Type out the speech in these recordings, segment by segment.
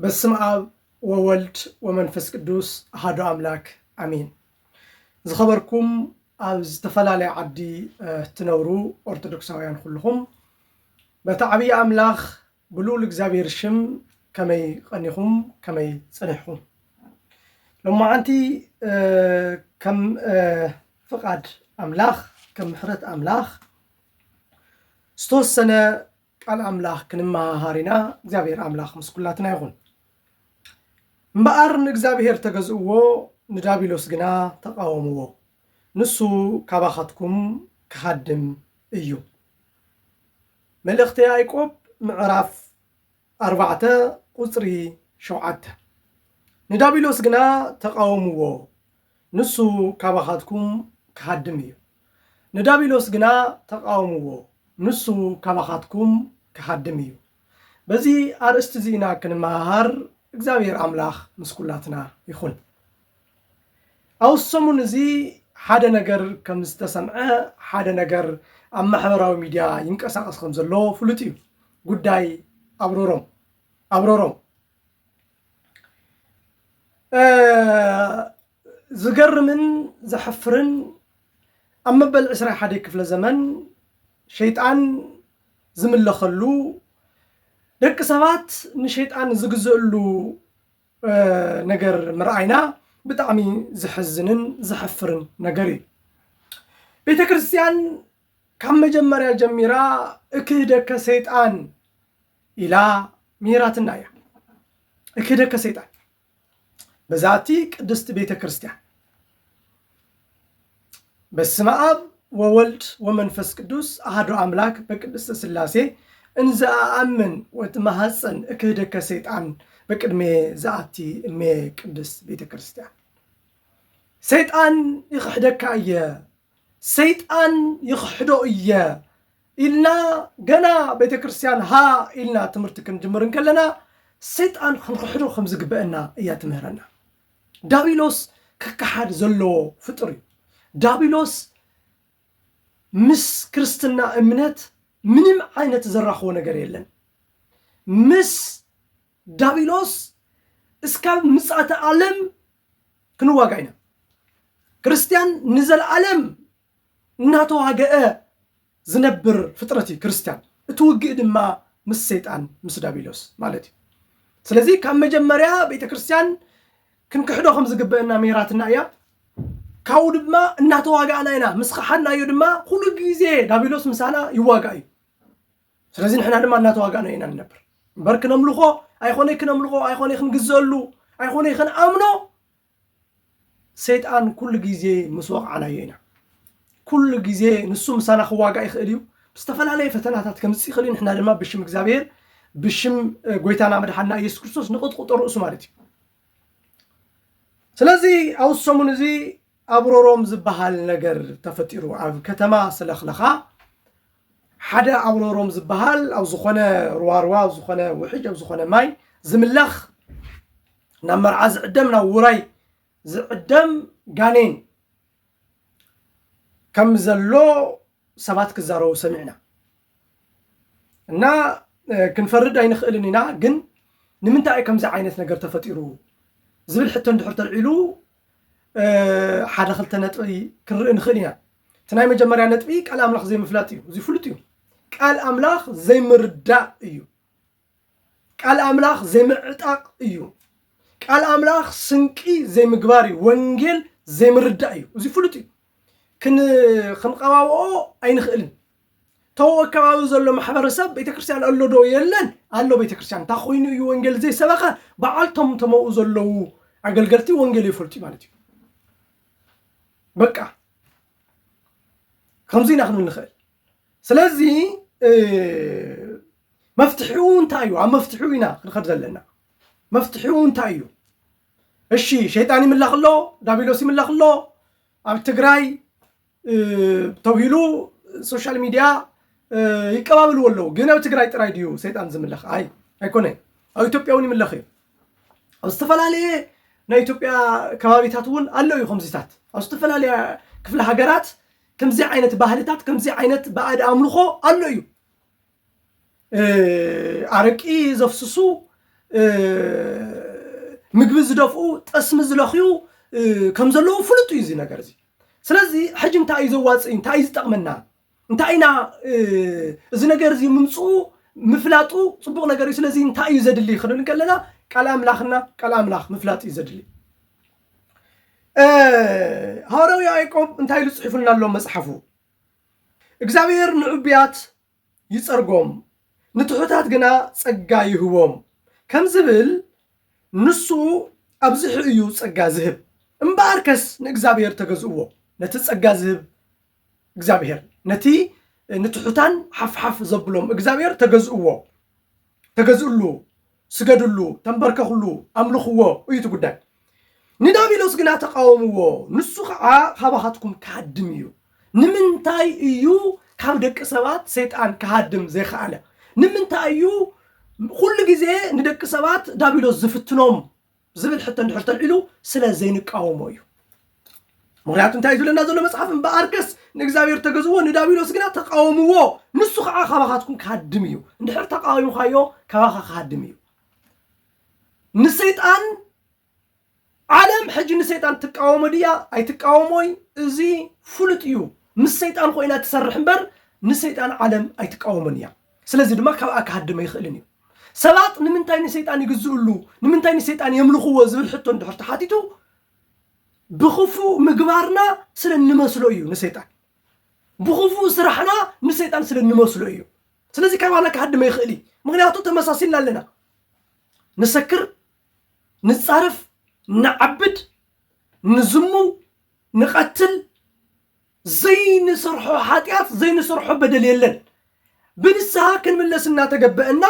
በስመ ኣብ ወወልድ ወመንፈስ ቅዱስ ኣሐዱ ኣምላክ ኣሜን። ዝኸበርኩም ኣብ ዝተፈላለየ ዓዲ፣ እ፣ እትነብሩ ኦርቶዶክሳውያን ኩልኹም፣ በቲ ዓብዪ ኣምላኽ ብልኡል እግዚኣብሔር ሽም ከመይ ቀኒኹም፣ ከመይ ጸኒሕኹም? ሎማዓንቲ፣ እ፣ ከም፣ እ፣ ፍቓድ ኣምላኽ፣ ከም ምሕረት ኣምላኽ ዝተወሰነ ቃል ኣምላኽ ክንመሃሃር ኢና። እግዚኣብሔር ኣምላኽ ምስ ኩላትና ይኹን። እምበኣር ንእግዚኣብሔር ተገዝእዎ፣ ንዳቢሎስ ግና ተቓወምዎ፣ ንሱ ካባኻትኩም ክሃድም እዩ። መልእኽቲ ያዕቆብ ምዕራፍ ኣርባዕተ ቁጽሪ ሸውዓተ። ንዳቢሎስ ግና ተቓወምዎ፣ ንሱ ካባኻትኩም ክሃድም እዩ። ንዳቢሎስ ግና ተቓወምዎ፣ ንሱ ካባኻትኩም ክሃድም እዩ። በዚ ኣርእስቲ እዚ ኢና ክንመሃሃር። እግዚኣብሔር ኣምላኽ ምስ ኩላትና ይኹን። ኣብ ሰሙን እዚ ሓደ ነገር ከም ዝተሰምዐ፣ ሓደ ነገር ኣብ ማሕበራዊ ሚድያ ይንቀሳቐስ ከም ዘሎ ፍሉጥ እዩ። ጉዳይ ኣብሮሮም፣ ኣብሮሮም። እ፣ ዝገርምን ዘሕፍርን ኣብ መበል ዕስራ ሓደ ክፍለ ዘመን ሸይጣን ዝምለኸሉ፣ ደቂ ሰባት ንሸይጣን ዝግዝእሉ፣ እ፣ ነገር ምርኣይና ብጣዕሚ ዘሕዝንን ዘሕፍርን ነገር እዩ። ቤተ ክርስቲያን ካብ መጀመርያ ጀሚራ እክህደከ ሰይጣን ኢላ ምሂራትና እያ። እክህደከ ሰይጣን በዛቲ ቅድስቲ ቤተ ክርስቲያን። በስመ ኣብ ወወልድ ወመንፈስ ቅዱስ ኣሐዱ ኣምላክ በቅድስተ ሥላሴ እንዘ ኣኣምን ወእትማሐፀን እክህደከ ሰይጣን በቅድሜ ዝኣቲ እሜ ቅድስት ቤተ ክርስቲያን። ሰይጣን ይኽሕደካ እየ፣ ሰይጣን ይኽሕዶ እየ ኢልና ገና ቤተ ክርስቲያን ሃ ኢልና ትምህርቲ ክንጅምር እንከለና ሰይጣን ክንክሕዶ ከም ዝግበአና እያ ትምህረና። ዳቢሎስ ክከሓድ ዘለዎ ፍጡር እዩ። ዳቢሎስ ምስ ክርስትና እምነት ምንም ዓይነት ዘራኽቦ ነገር የለን። ምስ ዳቢሎስ እስካብ ምጽኣተ ዓለም ክንዋጋእ ኢና። ክርስቲያን ንዘለዓለም እናተዋገአ ዝነብር ፍጥረት እዩ ክርስቲያን። እቲ ውግእ ድማ ምስ ሰይጣን፣ ምስ ዳቢሎስ ማለት እዩ። ስለዚ ካብ መጀመርያ ቤተ ክርስቲያን ክንክሕዶ ከም ዝግበአና ሜራትና እያ። ካብኡ ድማ እናተዋጋእና ኢና። ምስ ከሓድናዮ ድማ ኩሉ ግዜ ዳቢሎስ ምሳና ይዋጋእ እዩ። ስለዚ ንሕና ድማ እናተዋጋእናዮ ኢና ንነብር። እምበር ክነምልኾ ኣይኮነ፣ ክነምልኾ ኣይኮነ፣ ክንግዘሉ ኣይኮነ፣ ክንኣምኖ ሰይጣን ኩሉ ግዜ ምስ ወቕዓናዮ ኢና። ኩሉ ግዜ ንሱ ምሳና ክዋጋእ ይኽእል እዩ። ብዝተፈላለየ ፈተናታት ከምጽእ ይኽእል እዩ። ንሕና ድማ ብሽም እግዚኣብሔር፣ ብሽም፣ እ፣ ጎይታና መድሓንና ኢየሱስ ክርስቶስ ንቕጥቅጦ ርእሱ ማለት እዩ። ስለዚ ኣብዚ ሰሙን እዚ ኣብሮሮም ዝበሃል ነገር ተፈጢሩ። ኣብ ከተማ ስለኽለኻ ሓደ ኣብሮሮም ዝበሃል ኣብ ዝኾነ ሩዋሩዋ፣ ኣብ ዝኾነ ውሕጅ፣ ኣብ ዝኾነ ማይ ዝምለኽ፣ ናብ መርዓ ዝዕደም፣ ናብ ውራይ ዝዕደም ጋኔን ከም ዘሎ ሰባት ክዛረቡ ሰሚዕና። እና፣ እ፣ ክንፈርድ ኣይንኽእልን ኢና፣ ግን ንምንታይ እዩ ከምዚ ዓይነት ነገር ተፈጢሩ ዝብል ሕቶ እንድሕር ተልዒሉ፣ እ፣ ሓደ ክልተ ነጥቢ ክንርኢ ንኽእል ኢና። እቲ ናይ መጀመርያ ነጥቢ ቃል ኣምላኽ ዘይምፍላጥ እዩ። እዚ ፍሉጥ እዩ። ቃል ኣምላኽ ዘይምርዳእ እዩ። ቃል ኣምላኽ ዘይምዕጣቕ እዩ። ቃል ኣምላኽ ስንቂ ዘይምግባር እዩ። ወንጌል ዘይምርዳእ እዩ። እዚ ፍሉጥ እዩ። ክን-፣ ክንቀባብኦ ኣይንኽእልን። ተው ኣከባቢ ዘሎ ማሕበረሰብ ቤተክርስትያን ኣሎ ዶ የለን? ኣሎ ቤተክርስትያን። እንታይ ኮይኑ እዩ ወንጌል ዘይሰበኸ? በዓል ቶም ተመኡ ዘለዉ ኣገልገልቲ ወንጌል ይፈልጡ ማለት እዩ። በቃ። ከምዚ ኢና ክንብል ንኽእል። ስለዚ፣ እ፣ መፍትሒኡ እንታይ እዩ? ኣብ መፍትሒኡ ኢና ክንኸድ ዘለና። መፍትሒኡ እንታይ እዩ? እሺ፣ ሸይጣን ይምላኽ ኣሎ፣ ዳቢሎስ ይምላኽ ኣሎ። ኣብ ትግራይ፣ እ፣ ተብሂሉ ሶሻል ሚድያ፣ እ፣ ይቀባበልዎ ኣለዉ። ግን ኣብ ትግራይ ጥራይ ድዩ ሰይጣን ዝምለኽ? ኣይ፣ ኣይኮነን። ኣብ ኢትዮጵያ እውን ይምለኽ እዩ። ኣብ ዝተፈላለየ ናይ ኢትዮጵያ ከባቢታት እውን ኣሎ እዩ ከምዚታት። ኣብ ዝተፈላለያ ክፍለ ሃገራት ከምዚ ዓይነት ባህልታት፣ ከምዚ ዓይነት ባዕድ ኣምልኾ ኣሎ እዩ። እ፣ ኣረቂ ዘፍስሱ፣ ምግቢ ዝደፍኡ፣ ጠስሚ ዝለኽዩ ከም ዘለዉ ፍሉጥ እዩ እዚ ነገር እዚ። ስለዚ ሕጂ እንታይ እዩ ዘዋፅእ እዩ፣ እንታይ እዩ ዝጠቕመና? እንታይ ኢና እዚ ነገር እዚ ምምፅኡ ምፍላጡ ፅቡቕ ነገር እዩ። ስለዚ እንታይ እዩ ዘድሊ ክንብል ከለና ቃል ኣምላኽና ቃል ኣምላኽ ምፍላጥ እዩ ዘድሊ። ሃዋርያው ያዕቆብ እንታይ ኢሉ ፅሒፉልና ኣሎ መፅሓፉ? እግዚኣብሔር ንዕቡያት ይጸርጎም፣ ንትሑታት ግና ጸጋ ይህቦም ከም ዝብል ንሱ ኣብዚሑ እዩ ጸጋ ዝህብ። እምበኣርከስ ንእግዚኣብሔር ተገዝእዎ፣ ነቲ ጸጋ ዝህብ እግዚኣብሔር፣ ነቲ ንትሑታን ሓፍሓፍ ዘብሎም እግዚኣብሔር ተገዝእዎ። ተገዝእሉ፣ ስገድሉ፣ ተንበርከኽሉ፣ ኣምልኽዎ እዩ እቲ ጉዳይ። ንዳቢሎስ ግና ተቃወምዎ፣ ንሱ ኸዓ ካባኻትኩም ክሃድም እዩ። ንምንታይ እዩ ካብ ደቂ ሰባት ሰይጣን ክሃድም ዘይኸኣለ? ንምንታይ እዩ ኩሉ ግዜ ንደቂ ሰባት ዳቢሎስ ዝፍትኖም ዝብል ሕቶ እንድሕር ተልዒሉ? ስለ ዘይንቃወሞ እዩ። ምኽንያቱ እንታይ እዩ ዝብለና ዘሎ መጽሓፍ? እምበኣርከስ ንእግዚኣብሔር ተገዝዎ፣ ንዳቢሎስ ግና ተቃወምዎ፣ ንሱ ኸዓ ካባኻትኩም ክሃድም እዩ። እንድሕር ተቃዊምካዮ ካባኻ ክሃድም እዩ። ንሰይጣን ዓለም ሕጂ ንሰይጣን ትቃወሞ ድያ ኣይትቃወሞይ? እዚ ፍሉጥ እዩ። ምስ ሰይጣን ኮይና ትሰርሕ እምበር ንሰይጣን ዓለም ኣይትቃወሞን እያ። ስለዚ ድማ ካብኣ ክሃድም ኣይኽእልን እዩ። ሰባት ንምንታይ ንሰይጣን ይግዝእሉ፣ ንምንታይ ንሰይጣን የምልኽዎ ዝብል ሕቶ እንድሕር ተሓቲቱ፣ ብኽፉእ ምግባርና ስለ እንመስሎ እዩ ንሰይጣን። ብኽፉእ ስራሕና ንሰይጣን ስለ እንመስሎ እዩ። ስለዚ ካባና ክሃድም ኣይኽእል እዩ። ምኽንያቱ ተመሳሲልና ኣለና። ንሰክር፣ ንጻረፍ፣ ንዓብድ፣ ንዝሙ፣ ንቐትል፣ ዘይንሰርሖ ሓጢኣት፣ ዘይንሰርሖ በደል የለን። ብንስሓ ክንምለስ እናተገበአና፣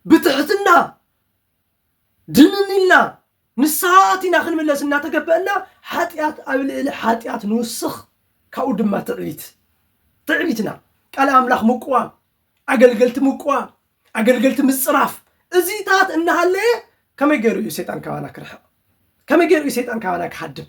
ብትሕትና ድንን ኢልና ንስሓ ኣቲና ክንምለስ እናተገበአና፣ ሓጢኣት ኣብ ልዕሊ ሓጢኣት ንውስኽ፣ ካብኡ ድማ ትዕቢት። ትዕቢትና፣ ቃል ኣምላኽ ምቁዋም፣ ኣገልገልቲ ምቁዋም፣ ኣገልገልቲ ምጽራፍ፣ እዚታት እናሃለየ ከመይ ገይሩ እዩ ሰይጣን ካባና ክርሕቕ? ከመይ ገይሩ እዩ ሰይጣን ካባና ክሃድም?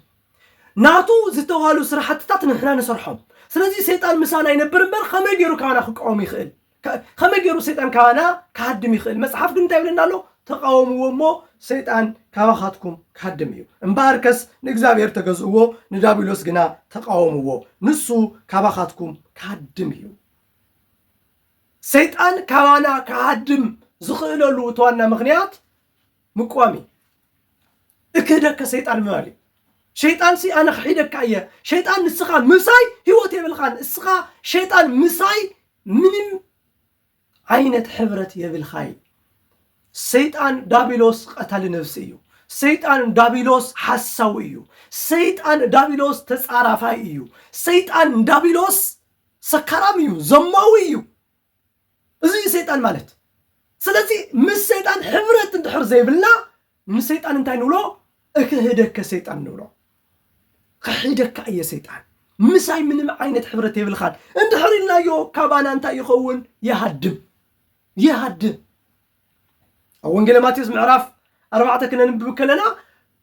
ናቱ ዝተባህሉ ስራሕትታት ንሕና ንሰርሖም። ስለዚ ሰይጣን ምሳና ይነብር እምበር ከመይ ገይሩ ካባና ክቃወም ይኽእል? ከ-፣ ከመይ ገይሩ ሰይጣን ካባና ክሃድም ይኽእል? መጽሓፍ ግን እንታይ ይብለና ኣሎ? ተቃወምዎ እሞ ሰይጣን ካባኻትኩም ክሃድም እዩ። እምበኣርከስ ንእግዚኣብሔር ተገዝእዎ፣ ንዳቢሎስ ግና ተቃወምዎ፣ ንሱ ካባኻትኩም ክሃድም እዩ። ሰይጣን ካባና ክሃድም ዝኽእለሉ እቲ ዋና ምኽንያት ምቅዋም እዩ። እክህደከ ሰይጣን ምባል እዩ። ሸይጣን ሲ ኣነ ክሒደካ እየ። ሸይጣን ንስኻ ምሳይ ህይወት የብልኻን። እስኻ ሸይጣን ምሳይ ምንም ዓይነት ሕብረት የብልኻይ። ሰይጣን ዳቢሎስ ቀታሊ ነፍሲ እዩ። ሰይጣን ዳቢሎስ ሓሳዊ እዩ። ሰይጣን ዳቢሎስ ተጻራፋይ እዩ። ሰይጣን ዳቢሎስ ሰካራም እዩ፣ ዘማዊ እዩ። እዚ እዩ ሰይጣን ማለት። ስለዚ ምስ ሰይጣን ሕብረት እንድሕር ዘይብልና ንሰይጣን እንታይ ንብሎ? እክህደከ ሰይጣን ንብሎ። ክሒደካ እየ ሰይጣን፣ ምሳይ ምንም ዓይነት ሕብረት የብልኻን እንድሕር ኢልናዮ ካባና እንታይ ይኸውን? ይሃድም፣ ይሃድም። ኣብ ወንጌለ ማቴዎስ ምዕራፍ ኣርባዕተ ክነንብብ ከለና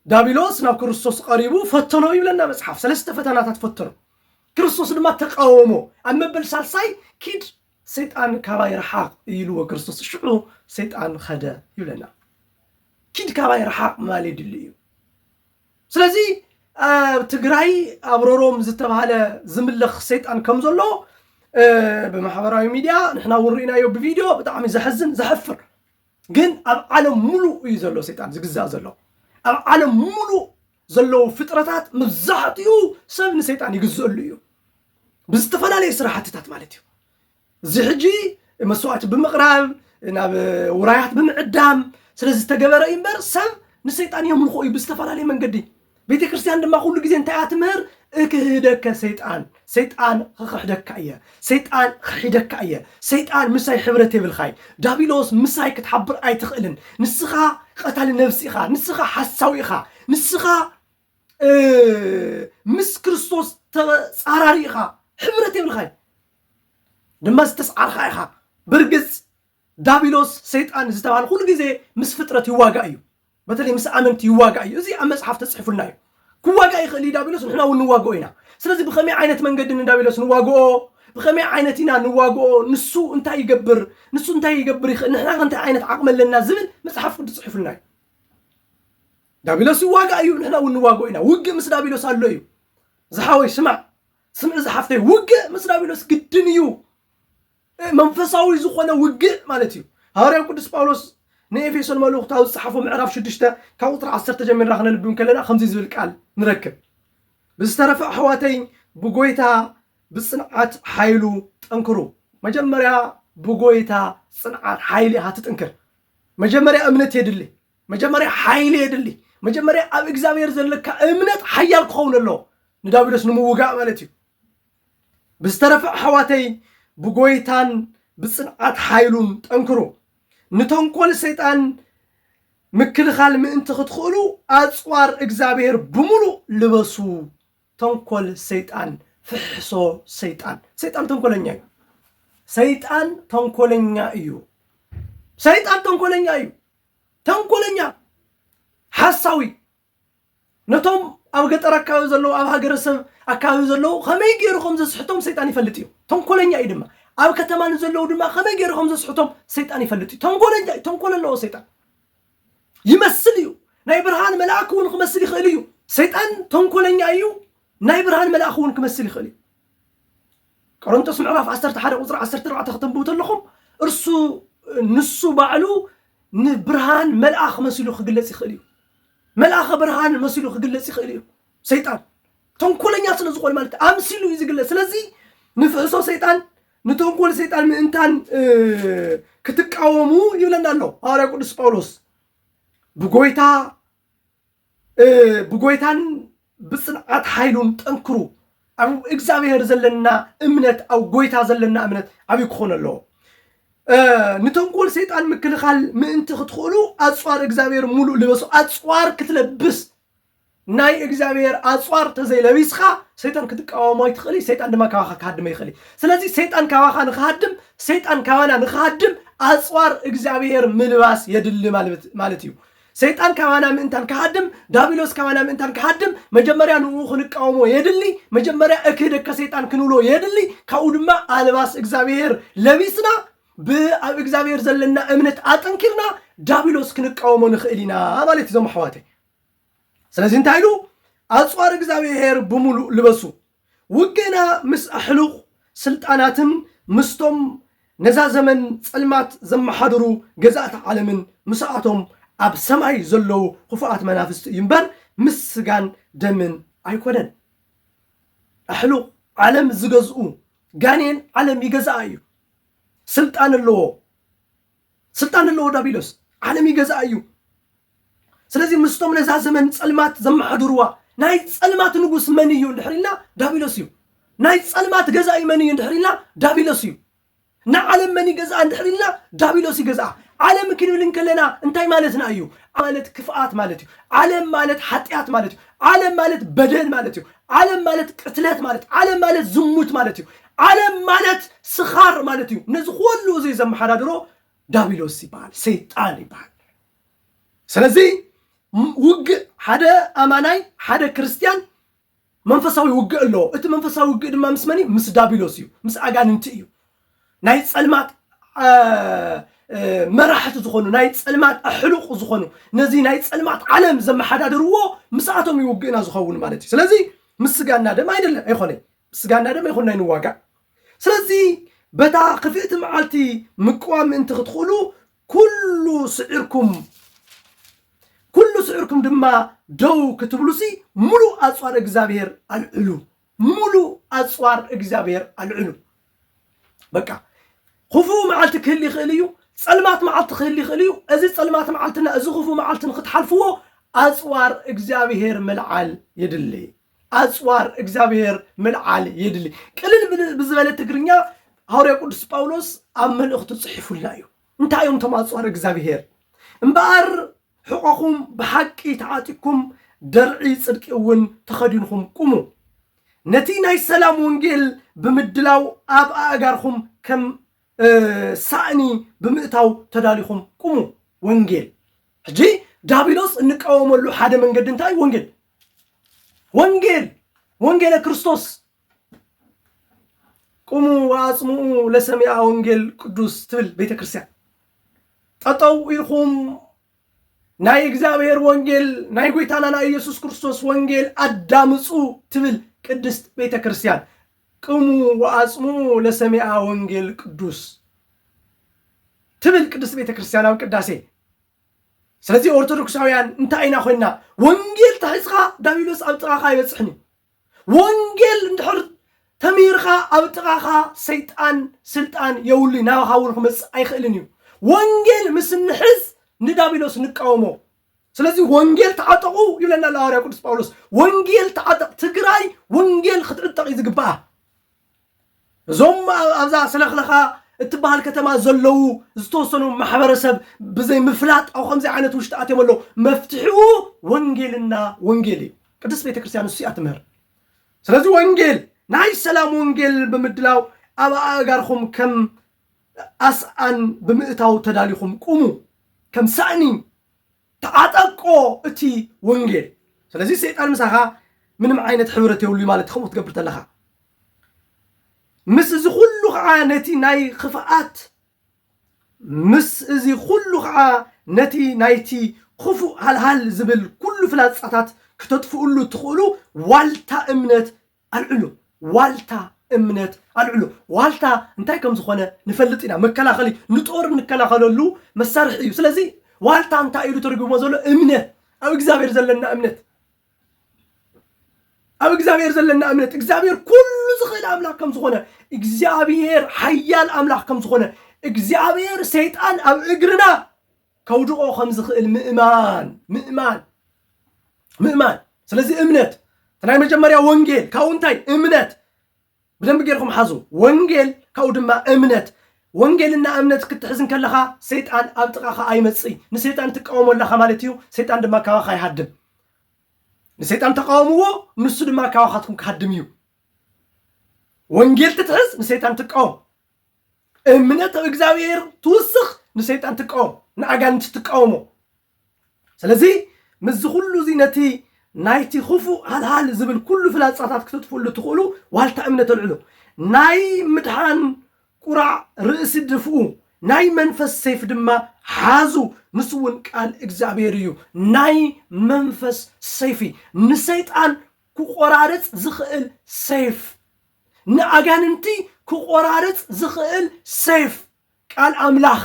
ዳቢሎስ ናብ ክርስቶስ ቀሪቡ ፈተኖ ይብለና መጽሓፍ። ሰለስተ ፈተናታት ፈተኖ። ክርስቶስ ድማ ተቃወሞ። ኣብ መበል ሳልሳይ ኪድ ሰይጣን ካባይ ርሓቕ ኢልዎ ክርስቶስ። ሽዑ ሰይጣን ኸደ ይብለና። ኪድ ካባይ ርሓቕ ምባል የድሊ እዩ። ስለዚ ኣብ ትግራይ ኣብ ሮሮም ዝተባህለ ዝምለኽ ሰይጣን ከም ዘሎ፣ እ፣ ብማሕበራዊ ሚድያ ንሕና እውን ርኢናዮ ብቪድዮ። ብጣዕሚ ዘሕዝን ዘሕፍር። ግን ኣብ ዓለም ሙሉእ እዩ ዘሎ ሰይጣን ዝግዛእ ዘሎ። ኣብ ዓለም ሙሉእ ዘለዉ ፍጥረታት መብዛሕትኡ ሰብ ንሰይጣን ይግዝአሉ እዩ። ብዝተፈላለየ ስራሕትታት ማለት እዩ። እዚ ሕጂ መስዋዕቲ ብምቕራብ ናብ ውራያት ብምዕዳም ስለ ዝተገበረ እዩ እምበር ሰብ ንሰይጣን የምልኾ እዩ ብዝተፈላለየ መንገዲ። ቤተ ክርስቲያን ድማ ኩሉ ግዜ እንታይ እያ ትምህር? እክህደከ ሰይጣን፣ ሰይጣን ክኽሕደካ እየ፣ ሰይጣን ክሒደካ እየ፣ ሰይጣን ምሳይ ሕብረት የብልኻይ፣ ዳቢሎስ ምሳይ ክትሓብር ኣይትኽእልን፣ ንስኻ ቀታሊ ነፍሲ ኢኻ፣ ንስኻ ሓሳዊ ኢኻ፣ ንስኻ እ፣ ምስ ክርስቶስ ተጻራሪ ኢኻ፣ ሕብረት የብልኻይ፣ ድማ ዝተስዓርካ ኢኻ። ብርግጽ ዳቢሎስ ሰይጣን ዝተባህለ ኩሉ ግዜ ምስ ፍጥረት ይዋጋእ እዩ። በተለይ ምስ ኣመንቲ ይዋጋእ እዩ። እዚ ኣብ መጽሓፍ ተጽሒፉልና እዩ። ክዋጋእ ይኽእል እዩ ዳቢሎስ፣ ንሕና እውን ንዋግኦ ኢና። ስለዚ ብኸመይ ዓይነት መንገዲ ንዳቢሎስ ንዋግኦ? ብኸመይ ዓይነት ኢና ንዋግኦ? ንሱ እንታይ ይገብር? ንሱ እንታይ ይገብር ይኽእል? ንሕና ከ እንታይ ዓይነት ዓቕሚ ኣለና? ዝብል መጽሓፍ ቅዱስ ጽሑፍልና እዩ። ዳቢሎስ ይዋጋእ እዩ፣ ንሕና እውን ንዋግኦ ኢና። ውግእ ምስ ዳቢሎስ ኣሎ እዩ። ዝሓወይ ስማዕ፣ ስምዒ ዝሓፍተይ፣ ውግእ ምስ ዳቢሎስ ግድን እዩ። መንፈሳዊ ዝኾነ ውግእ ማለት እዩ። ሃዋርያው ቅዱስ ጳውሎስ ንኤፌሶን መልእኽቱ ኣብ ዝጸሓፎ ምዕራፍ ሽዱሽተ ካብ ቁጽሪ ዓሰርተ ጀሚርና ክነንብብ ከለና ከምዚ ዝብል ቃል ንረክብ። ብዝተረፈ ኣሕዋተይ ብጎይታ ብጽንዓት ሓይሉ ጠንክሩ። መጀመርያ ብጎይታ ጽንዓት ሓይሊ ኢኻ ትጥንክር። መጀመርያ እምነት የድሊ። መጀመርያ ሓይሊ የድሊ። መጀመርያ ኣብ እግዚኣብሔር ዘለካ እምነት ሓያል ክኸውን ኣለዎ ንዳቢሎስ ንምውጋእ ማለት እዩ። ብዝተረፈ ኣሕዋተይ ብጎይታን ብጽንዓት ሓይሉን ጠንክሩ። ንተንኮል ሰይጣን ምክልኻል ምእንቲ ክትኽእሉ ኣጽዋር እግዚኣብሔር ብምሉእ ልበሱ። ተንኮል ሰይጣን፣ ፍሕሶ ሰይጣን። ሰይጣን ተንኮለኛ እዩ። ሰይጣን ተንኮለኛ እዩ። ሰይጣን ተንኮለኛ እዩ። ተንኮለኛ፣ ሓሳዊ። ነቶም ኣብ ገጠር ኣካባቢ ዘለዉ፣ ኣብ ሃገረሰብ ኣካባቢ ዘለዉ ከመይ ገይሩ ከም ዘስሕቶም ሰይጣን ይፈልጥ እዩ። ተንኮለኛ እዩ ድማ። ኣብ ከተማ ንዘለዉ ድማ ከመይ ገይሩ ከም ዘስሕቶም ሰይጣን ይፈልጥ እዩ። ተንኮለኛ እዩ። ተንኮል ኣለዎ ሰይጣን። ይመስል እዩ። ናይ ብርሃን መልኣክ እውን ክመስል ይኽእል እዩ። ሰይጣን ተንኮለኛ እዩ። ናይ ብርሃን መልኣኽ እውን ክመስል ይኽእል እዩ። ቆሮንቶስ ምዕራፍ ዓሰርተ ሓደ ቁጽሪ ዓሰርተ ኣርባዕተ ከተንብቡ ተለኹም፣ እርሱ፣ ንሱ ባዕሉ ንብርሃን መልኣኽ መሲሉ ክግለጽ ይኽእል እዩ። መልኣኸ ብርሃን መሲሉ ክግለጽ ይኽእል እዩ። ሰይጣን ተንኮለኛ ስለ ዝኾነ ማለት ኣምሲሉ እዩ ዝግለጽ። ስለዚ ንፍሕሶ ሰይጣን፣ ንተንኮል ሰይጣን ምእንታን፣ እ፣ ክትቃወሙ ይብለና ኣሎ ሃዋርያ ቅዱስ ጳውሎስ። ብጎይታ፣ እ፣ ብጎይታን ብጽንዓት ሓይሉን ጠንክሩ። ኣብ እግዚኣብሔር ዘለና እምነት፣ ኣብ ጎይታ ዘለና እምነት ዓብዪ ክኾን ኣለዎ። እ፣ ንተንኮል ሰይጣን ምክልኻል ምእንቲ ክትኽእሉ ኣጽዋር እግዚኣብሔር ሙሉእ ልበሱ። ኣጽዋር ክትለብስ፣ ናይ እግዚኣብሔር ኣጽዋር ተዘይለቢስካ ሰይጣን ክትቃወሞ ኣይትኽእል፣ ሰይጣን ድማ ካባኻ ክሃድም ኣይኽእል። ስለዚ ሰይጣን ካባኻ ንክሃድም፣ ሰይጣን ካባና ንክሃድም ኣጽዋር እግዚኣብሔር ምልባስ የድሊ ማለት፣ ማለት እዩ። ሰይጣን ካባና ምእንታን ክሃድም፣ ዳቢሎስ ካባና ምእንታን ክሃድም፣ መጀመርያ ንኡ ክንቃወሞ የድሊ። መጀመርያ እክህደካ ሰይጣን ክንብሎ የድሊ። ካብኡ ድማ ኣልባስ እግዚኣብሔር ለቢስና፣ ብ-፣ ኣብ እግዚኣብሔር ዘለና እምነት ኣጠንኪርና ዳቢሎስ ክንቃወሞ ንኽእል ኢና ማለት እዩ፣ እዞም ኣሕዋተይ። ስለዚ እንታይ ኢሉ? ኣጽዋር እግዚኣብሔር ብምሉእ ልበሱ። ውግእና ምስ ኣሕሉቕ ስልጣናትን ምስቶም ነዛ ዘመን ጸልማት ዘመሓድሩ ገዛእቲ ዓለምን ምስኣቶም ኣብ ሰማይ ዘለዉ ክፉኣት መናፍስቲ እዩ እምበር ምስ ስጋን ደምን ኣይኮነን። ኣሕሉቕ ዓለም ዝገዝኡ ጋኔን ዓለም ይገዝኣ እዩ። ስልጣን ኣለዎ። ስልጣን ኣለዎ ዳቢሎስ። ዓለም ይገዝኣ እዩ። ስለዚ ምስቶም ነዛ ዘመን ጸልማት ዘመሓድርዋ ናይ ጸልማት ንጉስ መን እዩ እንድሕር ኢልና ዳቢሎስ እዩ። ናይ ጸልማት ገዛኢ መን እዩ እንድሕር ኢልና ዳቢሎስ እዩ። ንዓለም መን ይገዝኣ እንድሕር ኢልና ዳቢሎስ ይገዝኣ። ዓለም ክንብል እንከለና እንታይ ማለትና እዩ? ማለት ክፍኣት ማለት እዩ። ዓለም ማለት ሓጢኣት ማለት እዩ። ዓለም ማለት በደል ማለት እዩ። ዓለም ማለት ቅትለት ማለት፣ ዓለም ማለት ዝሙት ማለት እዩ። ዓለም ማለት ስኻር ማለት እዩ። ነዚ ኩሉ እዚ ዘመሓዳድሮ ዳቢሎስ ይበሃል፣ ሰይጣን ይበሃል። ስለዚ ም-፣ ውግእ ሓደ ኣማናይ፣ ሓደ ክርስትያን መንፈሳዊ ውግእ ኣለዎ። እቲ መንፈሳዊ ውግእ ድማ ምስ መን እዩ? ምስ ዳቢሎስ እዩ፣ ምስ ኣጋንንቲ እዩ። ናይ ጸልማት፣ አ፣ እ፣ መራሕቲ ዝኾኑ፣ ናይ ጸልማት ኣሕሉቕ ዝኾኑ፣ ነዚ ናይ ጸልማት ዓለም ዘመሓዳድርዎ ምስኣቶም እዩ ውግእና ዝኸውን ማለት እዩ። ስለዚ ምስ ስጋና ደም ኣይደለ፣ ኣይኾነን። ስጋና ደም ኣይኮንና ንዋጋእ። ስለዚ በታ ክፍእቲ መዓልቲ ምቅዋም ምእንቲ ክትኽእሉ ኩሉ ስዒርኩም፣ ኩሉ ስዒርኩም ድማ ደው ክትብሉሲ ሙሉእ ኣጽዋር እግዚኣብሔር ኣልዕሉ። ሙሉእ ኣጽዋር እግዚኣብሔር ኣልዕሉ። በቃ ክፉእ መዓልቲ ክህል ይኽእል እዩ፣ ጸልማት መዓልቲ ክህል ይኽእል እዩ። እዚ ጸልማት መዓልትና እዚ ክፉእ መዓልቲ ንክትሓልፍዎ ኣጽዋር እግዚኣብሔር ምልዓል የድሊ። ኣጽዋር እግዚኣብሔር ምልዓል የድሊ። ቅልል ብል-፣ ብዝበለ ትግርኛ ሃዋርያ ቅዱስ ጳውሎስ ኣብ መልእኽቱ ጽሒፉልና እዩ። እንታይ እዮም እቶም ኣጽዋር እግዚኣብሔር? እምበኣር ሕቖኹም ብሓቂ ተዓጢቅኩም ደርዒ ጽድቂ እውን ተኸዲንኩም ቁሙ። ነቲ ናይ ሰላም ወንጌል ብምድላው ኣብ ኣእጋርኩም ከም፣ እ፣ ሳእኒ ብምእታው ተዳሊኹም ቁሙ። ወንጌል። ሕጂ ዳቢሎስ እንቃወመሉ ሓደ መንገዲ እንታይ? ወንጌል። ወንጌል፣ ወንጌለ ክርስቶስ። ቁሙ ወኣጽምኡ ለሰሚኣ ወንጌል ቅዱስ ትብል ቤተ ክርስቲያን። ጠጠው ኢልኩም ናይ እግዚኣብሔር ወንጌል፣ ናይ ጎይታና ናይ ኢየሱስ ክርስቶስ ወንጌል ኣዳምጹ ትብል ቅድስት ቤተ ክርስቲያን። ቅሙ ወኣጽምኡ ለሰሚኣ ወንጌል ቅዱስ ትብል ቅድስት ቤተ ክርስቲያን ኣብ ቅዳሴ። ስለዚ ኦርቶዶክሳውያን እንታይ ኢና ኮይና? ወንጌል ተሒዝካ ዳቢሎስ ኣብ ጥቓኻ ኣይበጽሕን እዩ። ወንጌል እንድሕር ተሚርካ ኣብ ጥቓኻ ሰይጣን ስልጣን የብሉ፣ ናባኻ እውን ክመጽእ ኣይኽእልን እዩ። ወንጌል ምስ እንሕዝ ንዳቢሎስ ንቃወሞ። ስለዚ ወንጌል ተዓጠቑ ይብለና ኣሎ ሃዋርያ ቅዱስ ጳውሎስ። ወንጌል ተዓጠቕ። ትግራይ ወንጌል ክትዕጠቕ እዩ ዝግባኣ። እዞም ኣብ- ኣብዛ ስለኽለኻ እትበሃል ከተማ ዘለዉ ዝተወሰኑ ማሕበረሰብ ብዘይ ምፍላጥ ኣብ ከምዚ ዓይነት ውሽጢ ኣትዮም ኣለዉ። መፍትሒኡ ወንጌልና ወንጌል እዩ። ቅድስት ቤተክርስትያን እሱ እያ ትምህር። ስለዚ ወንጌል ናይ ሰላም ወንጌል ብምድላው ኣብ ኣእጋርኹም ከም ኣስኣን ብምእታው ተዳሊኹም ቁሙ። ከም ሳእኒ ተዓጠቆ እቲ ወንጌል። ስለዚ ሰይጣን ምሳኻ ምንም ዓይነት ሕብረት የብሉ ማለት ከምኡ ትገብር ተለኻ። ምስ እዚ ኩሉ ከዓ ነቲ ናይ ክፍኣት ምስ እዚ ኩሉ ከዓ ነቲ ናይቲ ክፉእ ሃልሃል ዝብል ኩሉ ፍላጻታት ክተጥፍእሉ ትኽእሉ ዋልታ እምነት ኣልዕሉ። ዋልታ እምነት ኣልዕሉ። ዋልታ እንታይ ከም ዝኾነ ንፈልጥ ኢና። መከላኸሊ፣ ንጦር እንከላኸለሉ መሳርሒ እዩ። ስለዚ ዋልታ እንታይ ኢሉ ተርጉሞ ዘሎ? እምነት፣ ኣብ እግዚኣብሔር ዘለና እምነት፣ ኣብ እግዚኣብሔር ዘለና እምነት፣ እግዚኣብሔር ኩሉ ዝኽእል ኣምላኽ ከም ዝኾነ፣ እግዚኣብሔር ሓያል ኣምላኽ ከም ዝኾነ፣ እግዚኣብሔር ሰይጣን ኣብ እግርና ከውድቆ ከም ዝኽእል ምእማን ምእማን ምእማን። ስለዚ እምነት እቲ ናይ መጀመርያ ወንጌል፣ ካብኡ እንታይ? እምነት። ብደንብ ጌርኩም ሓዙ። ወንጌል ካብኡ ድማ እምነት። ወንጌልና እምነት ክትሕዝ እንከለኻ ሰይጣን ኣብ ጥቓኻ ኣይመጽእይ። ንሰይጣን ትቃወሞ ኣለኻ ማለት እዩ። ሰይጣን ድማ ካባኻ ይሃድም። ንሰይጣን ተቃወምዎ፣ ንሱ ድማ ካባኻትኩም ክሃድም እዩ። ወንጌል ትትሕዝ፣ ንሰይጣን ትቃወም። እምነት ኣብ እግዚኣብሔር ትውስኽ፣ ንሰይጣን ትቃወም፣ ንኣጋንንቲ ትቃወሞ። ስለዚ ምስዚ ኩሉ እዚ ነቲ ናይቲ ክፉእ ሃልሃል ዝብል ኩሉ ፍላጻታት ክተጥፍእሉ ትኽእሉ ዋልታ እምነት ኣልዕሉ። ናይ ምድሓን ቁራዕ ርእሲ ድፍኡ፣ ናይ መንፈስ ሰይፍ ድማ ሓዙ፣ ንሱ እውን ቃል እግዚኣብሔር እዩ። ናይ መንፈስ ሰይፊ ንሰይጣን ክቆራርጽ ዝኽእል ሰይፍ፣ ንኣጋንንቲ ክቆራርጽ ዝኽእል ሰይፍ ቃል ኣምላኽ፣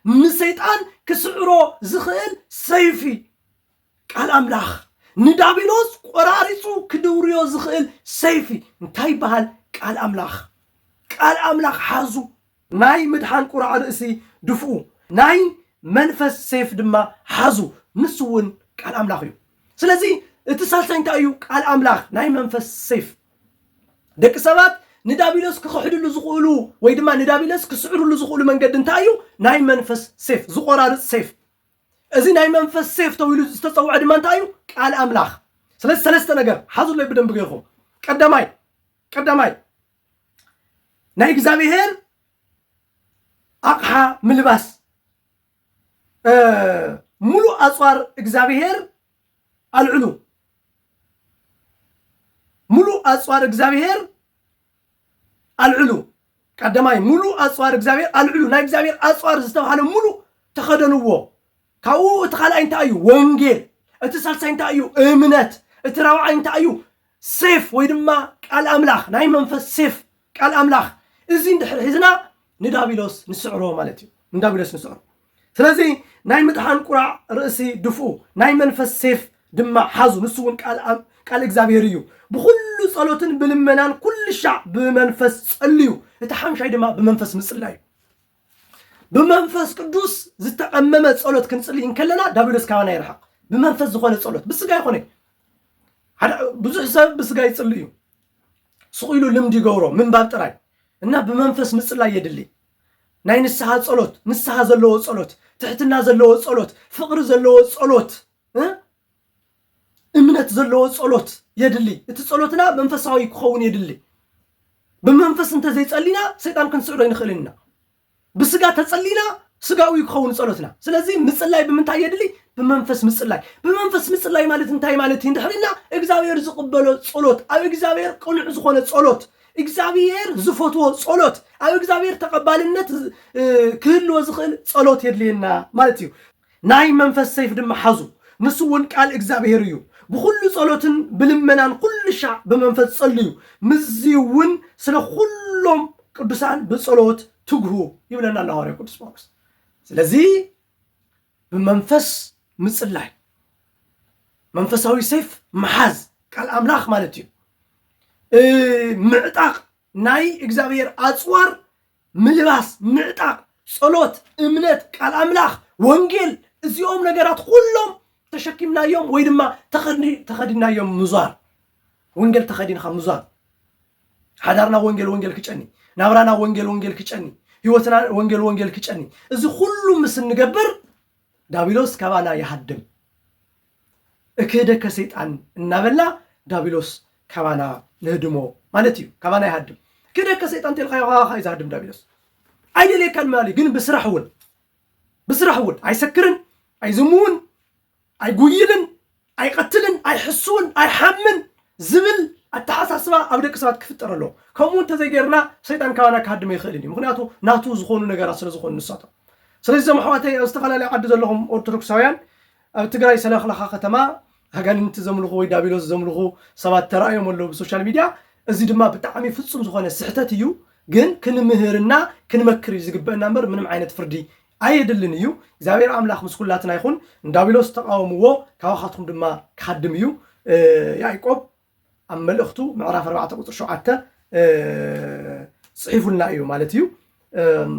ንሰይጣን ክስዕሮ ዝኽእል ሰይፊ ቃል ኣምላኽ፣ ንዳቢሎስ ቆራሪጹ ክድውርዮ ዝኽእል ሰይፊ እንታይ ይበሃል? ቃል ኣምላኽ። ቃል ኣምላኽ ሓዙ። ናይ ምድሓን ቁራዕ ርእሲ ድፍኡ፣ ናይ መንፈስ ሰይፍ ድማ ሓዙ፣ ንሱ እውን ቃል ኣምላኽ እዩ። ስለዚ እቲ ሳልሳይ እንታይ እዩ? ቃል ኣምላኽ፣ ናይ መንፈስ ሰይፍ። ደቂ ሰባት ንዳቢሎስ ክኽሕድሉ ዝኽእሉ ወይ ድማ ንዳቢሎስ ክስዕርሉ ዝኽእሉ መንገዲ እንታይ እዩ? ናይ መንፈስ ሰይፍ፣ ዝቆራርጽ ሰይፍ። እዚ ናይ መንፈስ ሰይፍ ተባሂሉ ዝተጸውዐ ድማ እንታይ እዩ? ቃል ኣምላኽ። ስለዚ ሰለስተ ነገር ሓዙለይ ብደንብ ገይርኩም። ቀዳማይ ቀዳማይ ናይ እግዚኣብሔር ኣቕሓ ምልባስ። ሙሉእ ኣፅዋር እግዚኣብሔር ኣልዕሉ። ሙሉእ ኣፅዋር እግዚኣብሔር ኣልዕሉ። ቀዳማይ ሙሉእ ኣፅዋር እግዚኣብሔር ኣልዕሉ። ናይ እግዚኣብሔር ኣፅዋር ዝተባሃለ ሙሉእ ተኸደንዎ። ካብኡ እቲ ካልኣይ እንታይ እዩ? ወንጌል። እቲ ሳልሳይ እንታይ እዩ? እምነት። እቲ ራብዓይ እንታይ እዩ? ሴፍ ወይ ድማ ቃል ኣምላኽ፣ ናይ መንፈስ ሴፍ ቃል ኣምላኽ። እዚ እንድሕር ሒዝና ንዳቢሎስ ንስዕሮ ማለት እዩ። ንዳቢሎስ ንስዕሮ። ስለዚ ናይ ምድሓን ቁራዕ ርእሲ ድፍኡ፣ ናይ መንፈስ ሴፍ ድማ ሓዙ። ንሱ እውን ቃል ኣም-፣ ቃል እግዚኣብሔር እዩ። ብኹሉ ጸሎትን ብልመናን ኩሉ ሻዕ ብመንፈስ ጸልዩ። እቲ ሓምሻይ ድማ ብመንፈስ ምጽላይ እዩ። ብመንፈስ ቅዱስ ዝተቐመመ ጸሎት ክንጽሊ እንከለና ዳቢሎስ ካባና ይርሓቕ። ብመንፈስ ዝኾነ ጸሎት፣ ብስጋ ይኾነ። ሓደ ብዙሕ ሰብ ብስጋ ይጽሊ እዩ። ስቕ ኢሉ ልምዲ ይገብሮ፣ ምንባብ ጥራይ። እና ብመንፈስ ምጽላይ የድሊ። ናይ ንስሓ ጸሎት፣ ንስሓ ዘለዎ ጸሎት፣ ትሕትና ዘለዎ ጸሎት፣ ፍቕሪ ዘለዎ ጸሎት፣ እ? እምነት ዘለዎ ጸሎት የድሊ። እቲ ጸሎትና መንፈሳዊ ክኸውን የድሊ። ብመንፈስ እንተዘይጸሊና ሰይጣን ክንስዕሮ ኣይንኽእልን ኢና። ብስጋ ተጸሊና ስጋዊ ክኸውን ጸሎትና። ስለዚ ምጽላይ ብምንታይ የድሊ? ብመንፈስ ምጽላይ። ብመንፈስ ምጽላይ ማለት እንታይ ማለት እዩ? እንድሕር ኢልና እግዚኣብሔር ዝቕበሎ ጸሎት፣ ኣብ እግዚኣብሔር ቅኑዕ ዝኾነ ጸሎት፣ እግዚኣብሔር ዝፈትዎ ጸሎት፣ ኣብ እግዚኣብሔር ተቐባልነት እ፣ ክህልዎ ዝኽእል ጸሎት የድልየና ማለት እዩ። ናይ መንፈስ ሰይፍ ድማ ሓዙ፣ ንሱ እውን ቃል እግዚኣብሔር እዩ። ብኹሉ ጸሎትን ብልመናን ኩሉ ሻዕ ብመንፈስ ጸልዩ፣ ምስዚ እውን ስለ ኩሎም ቅዱሳን ብጸሎት ትግሁ ይብለና ኣሎ ሃዋርያ ቅዱስ ጳውሎስ። ስለዚ ብመንፈስ ምጽላይ፣ መንፈሳዊ ሰይፍ ምሓዝ፣ ቃል ኣምላኽ ማለት እዩ። እ፣ ምዕጣቕ ናይ እግዚኣብሔር ኣጽዋር ምልባስ፣ ምዕጣቕ፣ ጸሎት፣ እምነት፣ ቃል ኣምላኽ፣ ወንጌል፣ እዚኦም ነገራት ኩሎም ተሸኪምናዮም ወይ ድማ ተኸዲ-፣ ተኸዲናዮም ምዟር። ወንጌል ተኸዲንካ ምዟር። ሓዳርና ወንጌል ወንጌል ክጨኒ፣ ናብራና ወንጌል ወንጌል ክጨኒ፣ ህይወትና ወንጌል ወንጌል ክጨኒ። እዚ ኩሉ ምስ እንገብር ዳቢሎስ ካባና ይሃድም። እክህደከ ሰይጣን እናበልና ዳቢሎስ ካባና ንህድሞ ማለት እዩ። ካባና ይሃድም። ክህደከ ሰይጣን እንተልካዮ ካባኻ እዩ ዝሃድም ዳቢሎስ። ኣይደልየካን ማለት እዩ፣ ግን ብስራሕ እውን፣ ብስራሕ እውን ኣይሰክርን፣ ኣይዝምውን፣ ኣይጉይልን፣ ኣይቐትልን፣ ኣይሕስውን፣ ኣይሓምን ዝብል ኣተሓሳስባ ኣብ ደቂ ሰባት ክፍጠር ኣለዎ። ከምኡ እንተዘይጌርና ሰይጣን ካባና ክሃድም ኣይኽእልን እዩ። ምኽንያቱ ናቱ ዝኾኑ ነገራት ስለ ዝኾኑ ንሳቶም። ስለዚ እዞም ኣሕዋተይ ኣብ ዝተፈላለዩ ዓዲ ዘለኹም ኦርቶዶክሳውያን ኣብ ትግራይ ሰለኽለኻ ከተማ ኣጋንንቲ ዘምልኹ ወይ ዳቢሎስ ዘምልኹ ሰባት ተራእዮም ኣለዉ ብሶሻል ሚድያ። እዚ ድማ ብጣዕሚ ፍጹም ዝኾነ ስሕተት እዩ። ግን ክንምህርና ክንመክር እዩ ዝግበአና እምበር ምንም ዓይነት ፍርዲ ኣየድልን እዩ። እግዚኣብሔር ኣምላኽ ምስ ኩላትና ይኹን። ንዳቢሎስ ተቃወምዎ፣ ካባኻትኩም ድማ ክሃድም እዩ። እ፣ ያዕቆብ ኣብ መልእኽቱ ምዕራፍ ኣርባዕተ ቁፅሪ ሸውዓተ፣ እ፣ ጽሒፉልና እዩ ማለት እዩ። እም፣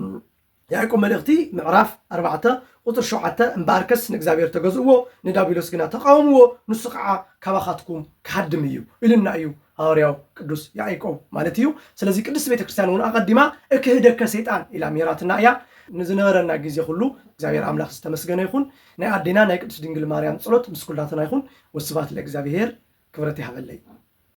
ያዕቆብ መልእኽቲ ምዕራፍ ኣርባዕተ ቁፅሪ ሸውዓተ፣ እምበኣርከስ ንእግዚኣብሔር ተገዝእዎ፣ ንዳቢሎስ ግና ተቃወምዎ፣ ንሱ ከዓ ካባኻትኩም ክሃድም እዩ ኢሉና እዩ ሃዋርያው ቅዱስ ያዕቆብ ማለት እዩ። ስለዚ ቅድስት ቤተ ክርስቲያን እውን ኣቐዲማ እክህደከ ሰይጣን ኢላ ምሂራትና እያ። ንዝነበረና ግዜ ኩሉ እግዚኣብሔር ኣምላኽ ዝተመስገነ ይኹን። ናይ ኣዴና ናይ ቅድስት ድንግል ማርያም ጸሎት ምስ ኩላትና ይኹን። ወስብሐት ለእግዚኣብሔር። ክብረት ይሃበለይ።